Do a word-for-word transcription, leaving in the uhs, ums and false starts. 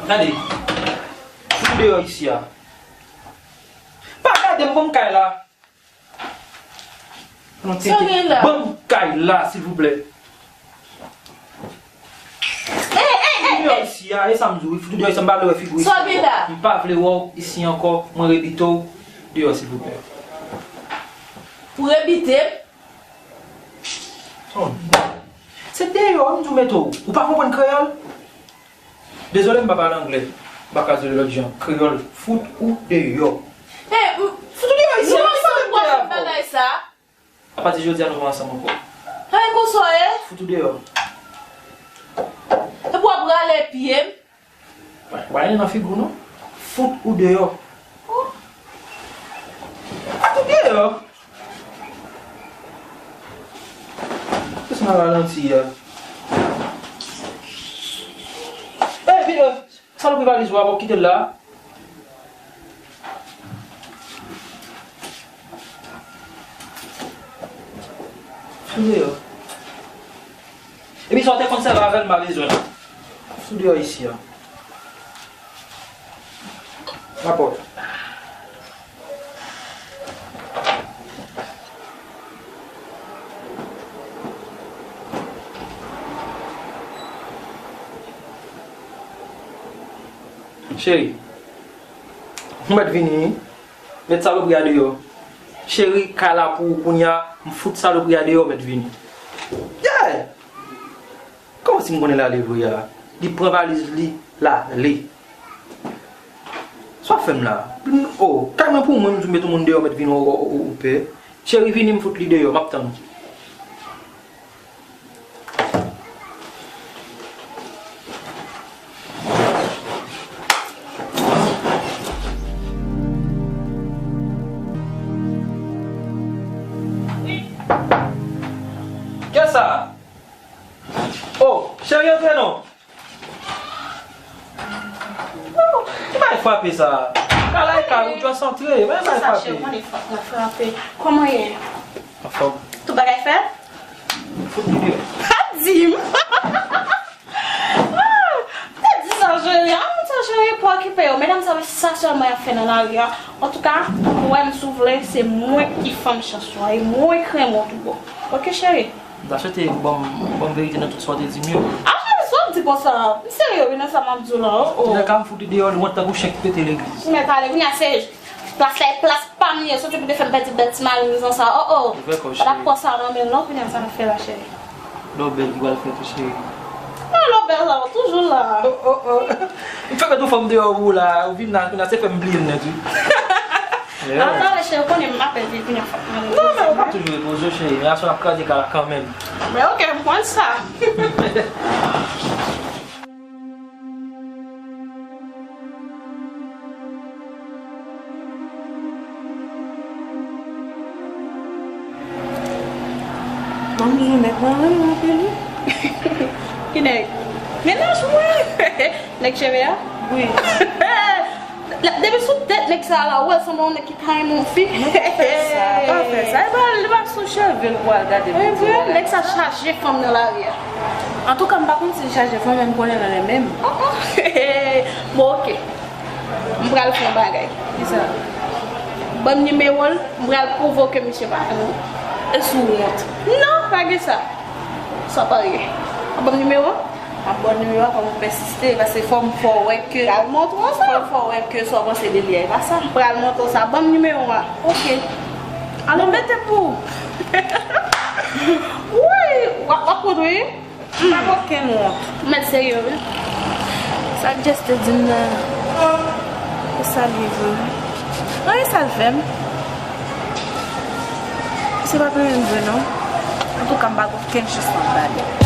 Gade. Fout deyò isi a. Pa gade m, ban m kay la. Sa w gen la? Ban m kay la, silvouplè. Fout deyò isi a, e sa m di w wi, fout deyò isi a, m pa vle wè figi w isi ankò. M pa vle wè w isi ankò, mwen rebite w deyò, silvouplè. Pou rebite m? Oh, non. Se deyò, m di w mete w. Ou pa konprann kreyòl? Dezole, m pa pale anglè. M pa ka di w lòt jan. Kreyòl, fout ou deyò. Eh, m, fout ou deyò isi a. Nou ansanm pou w ap fè bagay sa. Apati jodi a, nou pa ansanm ankò. Ay, konsa w ye? Fout ou deyò. Epi w ap rale pye m. Mwen pa nan figi w non. Fout ou deyò. Oh. Fout ou deyò. Kisa m ralanti a? Epi, eh, salopri valiz ou a, bon, kite l la. Fout ou deyò. Epi sa w te konn sèvi avè l, m pa bezwen l. Fout ou deyò isi a. Rapò. Cheri, ou mèt vini wi. Met salopri a deyò. Cheri, kay la pou ou kounye a, m fout salopri a deyò, mèt vini. Yeah! Kòman si m konnen l ale vre a? Li pran valiz li, l ale. Sa w ap fè m la? Oh, kay mwen pou mwen, m di w met yon moun deyò, mèt vini, ou, ou, ou, ou pè. Cheri, vini, m fout li deyò, m ap tann ou. Kiyès sa? Oh, cheri, antre non. Oh, ki bagay frape sa? Kay la e kay ou, just antre, men bagay frape. Sa, cheri, mwen frape. Kòman ye? Anfòm. Tout bagay fèt? Fout li deyò. Pa di m. Ah, te di sa, cheri. Ah, moun sa, cheri, pa okipe yo. Medam sa, sa sèlman y ap fè nan lari a. Antouka, ou wè m, si w vle, se mwen ki fanm chans ou a, e mwen ki renmen w tout bon. Oke, cheri? M ta swete ou ban m, ban m verite nan tout sa w te di m yo. Ah, men sa w ap di konsa? M serye wi nan sa m ap di w la, oh, oh. Antouka, m fout li deyò, li wont tankou chen ki pete legliz. Men pale, kounye a se plas la, e plas pa m li ye, soti pou te fè m pèdi bèl ti marinizan sa, oh, oh. Ouvè kò w, cheri. Pa t ap pran sa nan men l non, kounye a sa n ap fè la, cheri? Lè w bèl ki pral fèt wi, cheri. Ah, lè w bèl la, w toujou la. Oh, oh, oh. M fè met yon fanm deyò pou ou la, ou vin la, kounye a se fè m bliye l nèt wi. Yeah. Ah, talè, cheri, ou konnen m apèn vin, kounye a fòk mwen. Non, men ou pa toujou repoze w, cheri. Men aswè n ap kraze kay la kanmenm. Men oke, m konn sa. Manmi, nèg mwen renmen anpil wi. Ki nèg? Mennaj mwen. Nèg cheve a? Wi. Depi sou tèt nèg sa la, ou wè l sanble yon nèg ki ka renmen yon fi. Non, pa fè sa, pa fè sa. E pa, li pa sou cheve l pou al gade. Ebyen, nèg sa chaje fanm nan lari a. Antouka, m pa konn si l chaje fanm, men m konnen l renmen m. Oh, oh. Bon, oke. M pral fè yon bagay. Kisa? Ban m nimewo l, m pral pwouve w ke misye pa renmen w. E si w wont? Non, pa gen sa. Sa pa gen. Ban m nimewo w. M ap ba w nimewo a, fò w pèsiste, paske fò m fè w wè ke, pral montre w sa. Fò m fè w wè ke sa w panse de li a, e pa sa. M pral montre w sa. Ban m nimewo a. Oke. Alò, mete pou ou. Wi, w ap, w ap kontre wi. M pa gen okenn wont. Ou mèt serye wi. Sa Jess te di m nan, e sa l ye vre wi. Non, e sa l fè m. Se pa renmen m vre non. Antouka, m pa gen okenn chans nan bagay.